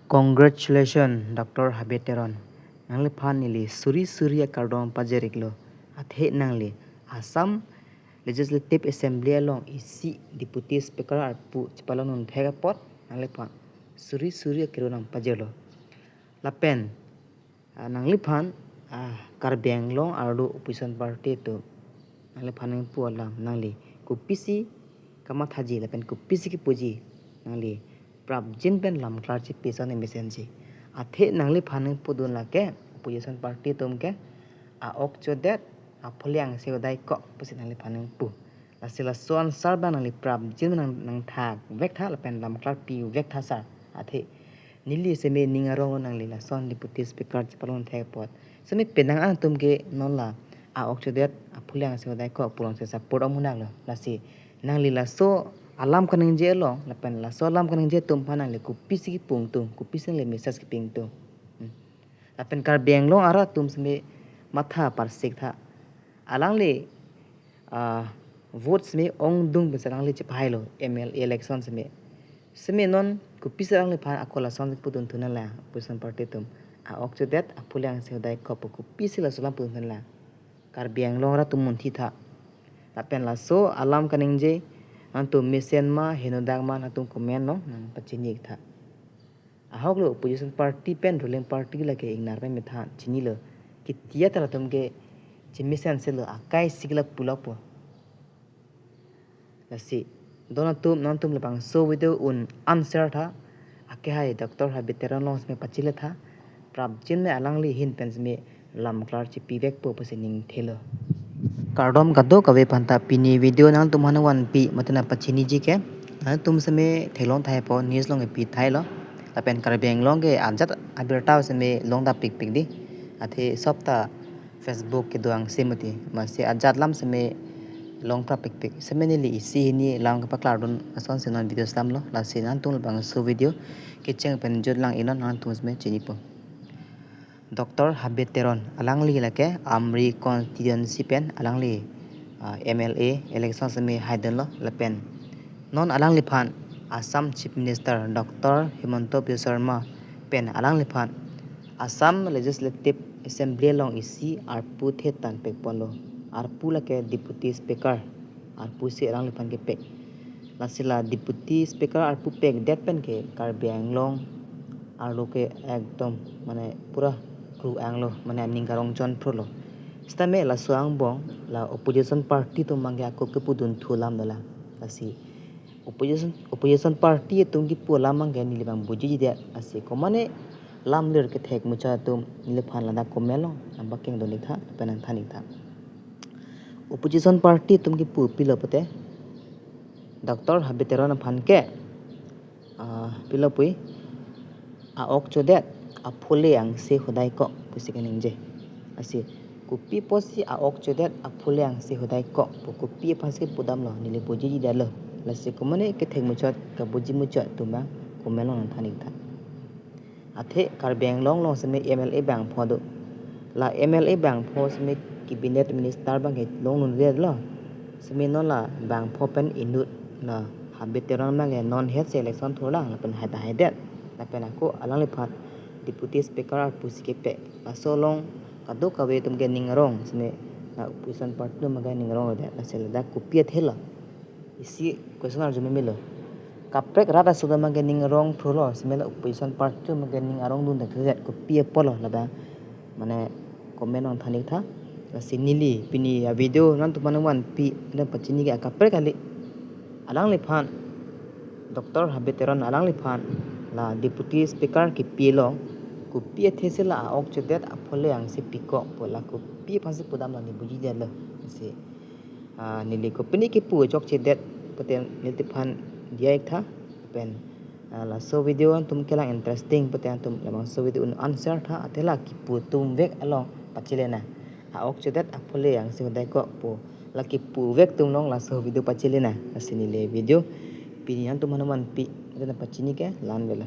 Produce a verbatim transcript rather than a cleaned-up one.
Congratulations, Doctor Habe Teron. Nangliphan neli suri suri akardom pajir-iklo. Athe nangli Assam Legislative Assembly along isi Deputy Speaker arpu chepalongdun thek apot nangliphan suri suri akardom pajirlo. Lapen, ah, nangliphan, ah, Karbi Anglong arlo opposition party atum nangliphan nangpu alam nangli kopisi kamathaji lapen kopisi kepuji, nangli prapjin pen lam klar chepi ason mesenji. Athe nangliphan nangpudun lake opposition party atum ke a-ok chodet, aphule angse hodai kok pusi nangliphan nangpu. Lasi laso answer abang nangli prapjin nang, nangthak vek tha lapen lam klar pi vek tha sir. Athe neli seme ning arong nangli lason Deputy Speaker chepalongdun thek apot seme penang atum ke non la a-ok chodet, aphule angse hodai kok pu alongsi support ong munak lo. Lasi nangli laso alam kaningje along lapen laso alam kaningje atum aphan nangli kopisi kepu ingtung, kopisi nangli message kepi ingtung. Hmm. Lapen Karbi Anglong arat atum seme matha parsik tha. Alangli, ah, vote seme ongdung pensi alangli chepahailo M L A election seme. Seme non kopisi alangliphan ako lason pudun thunang la opposition party atum. A-ok chodet, aphule angse hodai kok pu kopisi laso alam pudun thunang la. Karbi Anglong arat atum munthi tha. Lapen laso alam kaningje nangtum mesen ma, henodak ma, nangtum comment along nangpachini-ik tha. Ahok lo, opposition party pen ruling party lake ingnar pen methan chinilo. Kitia ta latum ke chemesen selo, akai sikla pulokpo. Lasi don atum, nangtum labangso video un-an share tha. Akehai Doctor Habe Teron along seme pachile tha. Prapjin me alangli ahin pen seme lam klar chepi vekpo pusi ning thelo. Kardom kadokave aphanta, pini video nangtum aphan vanpi mate nangpachiniji ke, nangtum seme theklong thai apot news along kepi thailo. Lapen Karbi Anglong ke ajat abirta seme longdam pikpik dei. Athe sob ta Facebook kedo angse mati, amatsi ajat alam seme long prapikpik. Seme neli isi hini lam kepaklardun asonsi non video selamlo. Lasi nangtum labangso video kecheng pen jut lang-iknon, nangtum seme chinipo. Doctor Habe Teron, alangli lake Amri constituency pen alangli, ah, M L A election seme haidunlo lapen non alangliphan Assam Chief Minister Doctor Himanta Biswa Sarma pen alangliphan Assam Legislative Assembly along isi arpu the tan pekponlo. Arpu lake Deputy Speaker arpu si alangliphan kepek. Lasi la Deputy Speaker arpu pekdet pen ke Karbi Anglong arlo ke ekdom mane pura kru anglo, mane aning karong chonphrulo. Sitame laso angbong la opposition party atum abangke ako kepudun thu alam dolang. Lasi opposition, opposition party atum kipu alam abangke neli abang bujijidet. Lasi komane lamlir kethek muchot atum neliphan ladak comment along nangpakengdun-ik tha, lapen nangthan-ik tha. Opposition party atum kipu pilo pute, Doctor Habe Teron aphan ke, ah, pilo pu, a-ok chodet, aphule angse hodai kok pusi kaningje. Lasi kopi apotsi a-ok chodet, aphule angse hodai kok pu kopi aphansi pudamlo, neli bujijidetlo. Lasi komane kethek muchot, kabuji muchot atum abang comment along nangthan-ik tha. Athe Karbi Anglong along seme M L A bangpho do. La M L A bangpho seme cabinet minister abangke longdundetlo. Seme non la bangpho pen inut la Habe Teron abangke non het si election thurlang lapen hai ta haidet. Lapen ako alangliphan Deputy Speaker arpu si kepek. Laso along kadokave atum ke ning arong seme la opposition party atum ke ning arongdet. Lasi ladak kopi athelo. Isi question arju memelo. Kaprek rat aso atum abangke ning arong thulo, seme la opposition party atum abangke ning arongdun dak thujet, kopi apotlo labang mane comment along than-ik tha. Lasi neli pini avideo nangtum aphan vanpi, nangpachini ke akaprek kali. Alangliphan Doctor Habe Teron alangliphan la Deputy Speaker kipi along kopi athesi la a-ok chodet, aphule angse pikok pu la kopi aphansi pudamlo, neli bujidetlo. Lasi ah, neli kopine kipu chokchedet pute neliphan diya-ik tha. Pen, ah, laso video nangtum kelang interesting pute nangtum labangso video un-an share tha, athe la kipu atum vek along pachele nang. A-ok chodet, aphule angse hodai kok pu la kipu vek atum along laso video pachele nang. Lasi neli video pini nangtum aphan vanpi, nangpachini ke la-an avelo.